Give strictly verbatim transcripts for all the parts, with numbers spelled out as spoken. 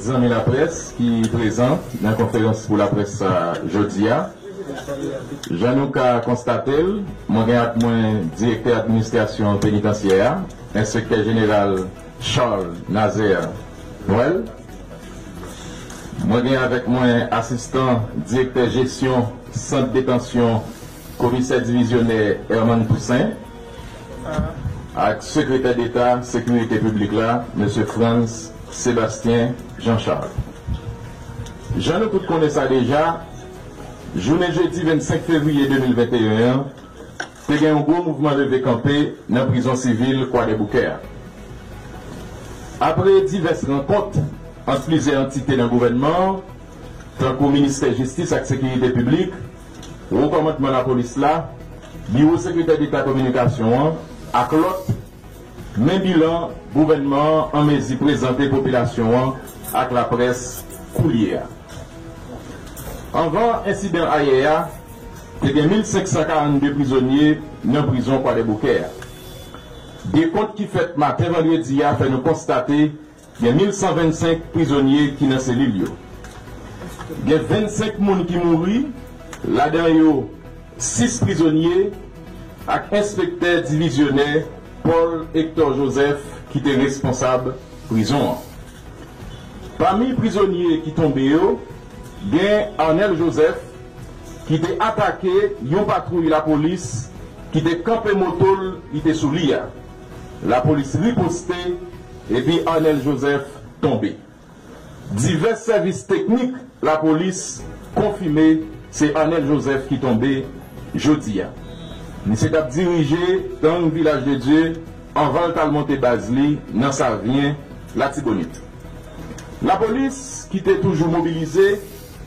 Zanmi laprès ki prezan nan konferans pou laprès sa jodi a. Jan nou ka konstate l, mwen gen ak mwen direktè administrasyon penitansyè a, enspektè jeneral Charles Nazaire Noël. Mwen gen avèk mwen asistan direktè jesyon sant detansyon komisè divizyonè Herman Toussaint ak sekretè deta sekirite piblik la, mesye Frantz Sébastien Jean Charles. Jan nou tout konnen sa deja, jounen jedi vennsenk fevriye de mil venteyen an, te gen yon gwo mouvman leve kanpe nan prizon sivil Kwadèboukè a. Apre divès rankont ant plizyè antite nan gouvènman an, tankou Ministè Jistis ak Sekirite Piblik, Wo Kòmandman Lapolis la, Biwo Sekretè Deta Kominikasyon an ak lòt, men bilan gouvènman an an mezi prezante popilasyon an ak laprès koulye a. Anvan ensidan ayè a, te gen mil senk san karannde prizonye nan prizon Kwadèboukè a. Dekont ki fèt maten vandredi a fè nou konstate gen mil san vennsenk prizonye ki nan selil yo. Gen vennsenk moun ki mouri, ladan yo sis prizonye ak enspektè divizyonè Paul Hector Joseph ki te responsab prizon an. Pami prizonye ki tonbe yo, gen Arnel Joseph ki te atake yon patwouy lapolis ki te kanpe moto l li te sou li a. Lapolis riposte epi Arnel Joseph tonbe. Divès sèvis teknik lapolis konfime se Arnel Joseph ki tonbe jodi a. Misye t ap dirije gang Vilaj de Dye anvan l t al monte baz li nan Savyen, Latibonit. Lapolis, ki te toujou mobilize,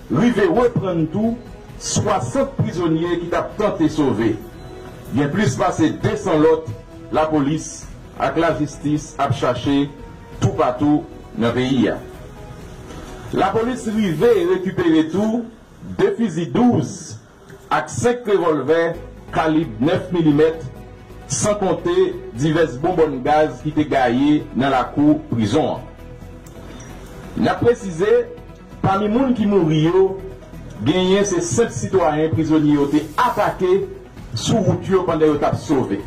rive reprann tou swasant prizonye ki t ap tante sove. Gen plis pase de san lòt lapolis ak lajistis ap chache toupatou nan peyi a. Lapolis rive rekipere tou de fizi douz ak senk revòlvè kalib nèf milimèt, san konte divès bonbòn gaz ki te gaye nan lakou prizon an. N ap presize, pami moun ki mouri yo, genyen se senp sitwayen prizonye yo te atake sou wout yo pandan yo t ap sove.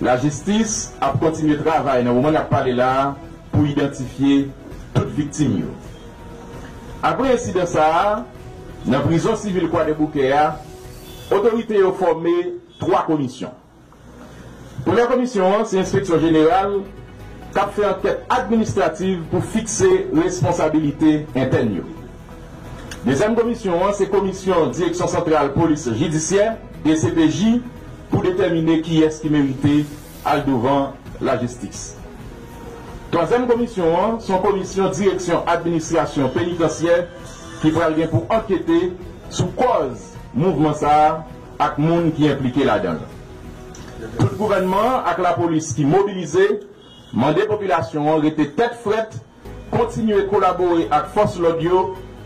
Lajistis ap kontinye travay nan moman n ap pale la a pou idantifye tout viktim yo. Apre ensidan sa a, nan prizon sivil Kwadèboukè a, otorite yo fòme twa komisyon. Premyè komisyon an se enspeksyon jeneral k ap fè ankèt administrativ pou fikse responsabilite entèn yo. Dezyèm komisyon an se komisyon Direksyon Santral Polis Jidisyè, D C P J, pou detèmine kiyès ki merite al douvan lajistis. Twazyèm komisyon an se yon komisyon Direksyon Administrasyon Penitansyè ki pral gen pou ankete sou kòz mouvman sa a ak moun ki enplike ladan l. Tout gouvènman an ak lapolis ki mobilize mande popilasyon an rete tèt frèt, kontinye kolabore ak fòs lòd yo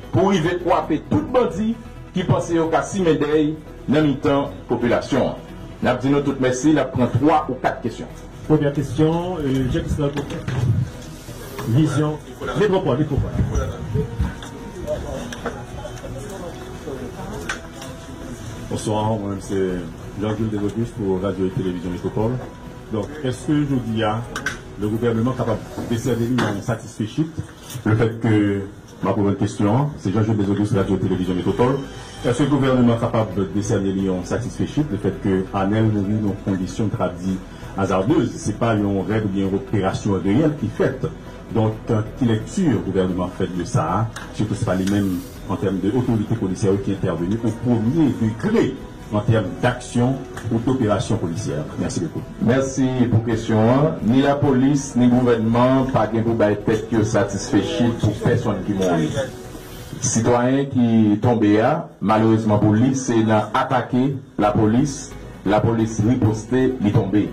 pou rive kwape tout bandi ki panse yo ka simen dèy nan mitan popilasyon an. N ap di nou tout mèsi, n ap pran twa ou kat kesyon. Premyè kesyon, euh, Jean Christophe Vizyon, Metropole, Metropole. Bonsoir, mwen menm se Jean-Jules Desauguste pou Radio et Télévision Métropole. Donk, èske jodi a, le gouvènman kapab desène li yon satisfechit, le fèt ke, m ap reprann kesyon an, se Jean-Jules Desauguste, Radio et Télévision Métropole. Èske gouvènman kapab desène li yon satisfechit, le fèt ke Arnel mouri nan kondisyon, m ta di, azardez, se pa yon rèd oubyen yon operasyon reyèl ki fèt. Donk, ki lèkti gouvènman fè de sa a, sitou se pa li menm, an tèm de otorite polisyè yo ki entèveni o premye degre an tèm d'aksyon ou d'opération policière? Merci beaucoup. Mèsi pou kesyon an. Ni lapolis, ni gouvènman pa gen pou bay tèt yo satisfechit pou pèsonn ki mouri. Sitwayen ki tonbe a, malerezman pou li, se nan atake lapolis, lapolis riposte, li tonbe.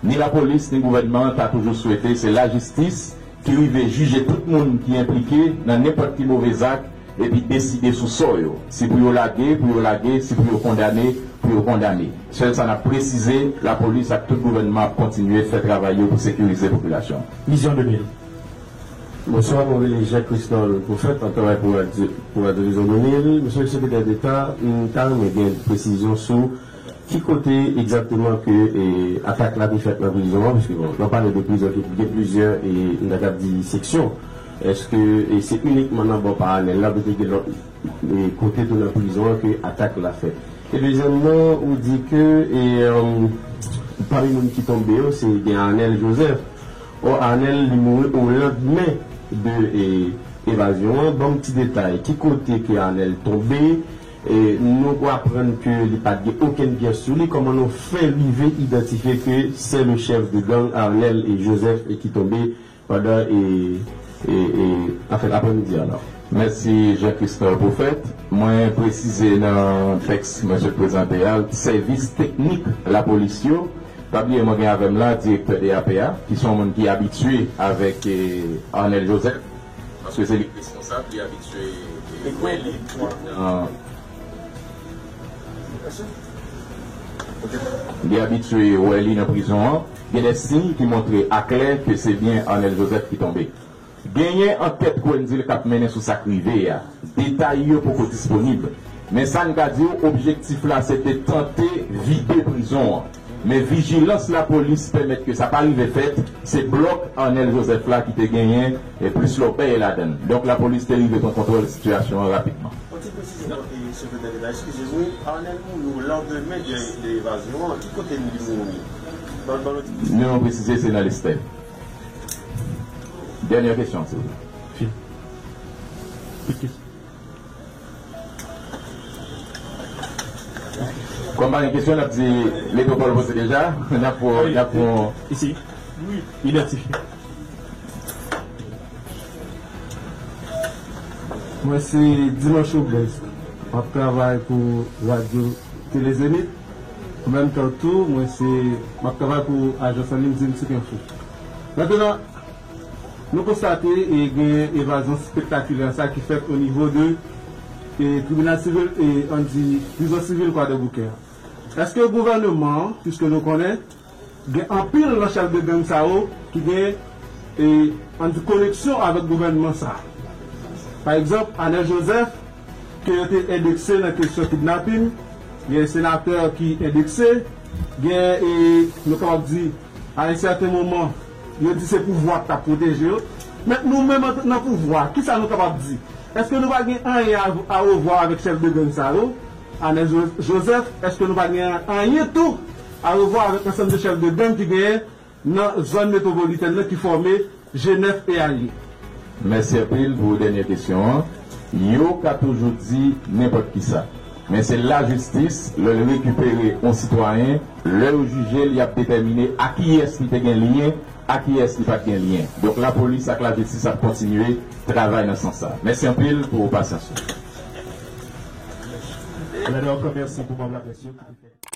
Ni lapolis, ni gouvènman an ta toujou swete se lajistis ki rive jije tout moun ki enplike nan nenpòt ki move zak epi deside sou sò yo. Si pou yo lage, pou yo lage, si pou yo kondane, pou yo kondane. Sèl sa n ap presize, lapolis ak tout gouvènman ap kontinye fè travay yo pou sekirize popilasyon an. Vizyon de mil. Bonswa, mwen rele Jean Christol Prophète, mwen ap travay pou Radyo, pou Radyo Vizyon de mil. Mesye Sekretè Deta, m ta renmen gen presizyon sou ki kote egzakteman ke e, atak la te fèt nan prizon an, paske bon, nou pale de prizon ki gen plizyè, e, m ta kab di seksyon. Èske e, se inikman nan bò pa Anèl la, oubyen te gen lòt e, kote tou nan prizon an ke atak la fèt? E dezyèmman, ou di ke e, um, pami moun ki tonbe yo, se gen Arnel Joseph. Ò, Arnel, li mouri o landmen de e, evazyon an. Ban m ti detay. Ki kote ke Arnel tonbe? E, nou aprann ke li pa t gen okenn pyès sou li. Kòman nou fè rive idantifye ke se le chèf de gang Arnel e Joseph e ki tonbe pandan e, e, e, anfen, aprèmidi a la? Mèsi, Jean Christol Prophète. Mwen presize nan tèks mwen sot prezante a, sèvis teknik lapolis yo. Pa bliye, mwen gen avè m la direktè D A P a, ki se yon moun ki abitye avèk e, Arnel Joseph, paske se li k responsab, li abitye e, wè li nan, li abitye wè li nan prizon an. Gen de siy ki montre aklè ke se byen Arnel Joseph ki tonbe. Genyen ankèt Grenville k ap mennen sou sa k rive a. Detay yo poko disponib. Men sa n ka di w, objektif la se te tante vide prizon an. Men vijilans lapolis pèmèt ke sa pa rive fèt. Se blòk Arnel Joseph la ki te genyen e plis lòbèy ladan l. Donk, lapolis te rive pran kontwòl sitiyasyon an rapidman. Yon ti presizyon, e, Sekretè Deta, eskize m, wi. Arnel mouri o landmen de, de evazyon an. Ki kote li mouri? Ban, ban nou ti presizyon. Nou presize se nan Lestè. Dènyè kesyon, silvouplè. Fin. Tout kesyon. Kòm pa gen kesyon, n ap di Metropole poze deja. N ap pran, n ap pran. Isi. Idantifye. Mwen se Dimanche Obez. M ap travay pou Radyo Tele Zenith. An menm tan tou, mwen se, m ap travay pou ajans an liy Zenith Info. Mentnan, nou konstate e gen evazyon spektakilè sa ki fèt o nivo de e tribinal sivil e, ann di, prizon sivil Kwadèboukè a. Èske gouvènman an, piske nou konnen, gen anpil nan chèf de gang sa yo ki gen e, ann di, koneksyon avèk gouvènman sa a? Pa egzanp, Arnel Joseph, ke yo te endekse nan kesyon kidnapin, gen senatè ki endekse, gen, e, nou kapab di, a yon sèten moman, yo di se pouvwa k t ap pwoteje yo. Men nou menm an, nan pouvwa, kisa nou kapab di? Èske nou pa gen anyen a, a revwa avèk chèf de gang sa yo? Arnel Jo-, Joseph, èske nou pa gen anyen tou a revwa avèk ansanm de chèf de gang ki genyen nan zòn metwopolitèn nan ki fòme G nèf e alye? Mèsi anpil pou dènyè kesyon an. Yo ka toujou di nenpòt kisa. Men se lajistis, lè l rekipere yon sitwayen, lè yo jije l, y ap detèmine a kiyès li te gen lyen, a kiyès li pa t gen lyen. Donk, lapolis ak lajistis ap kontinye travay nan sans sa. Mèsi anpil pou pasyans nou. Mèsi pou manm laprès yo ki te fè.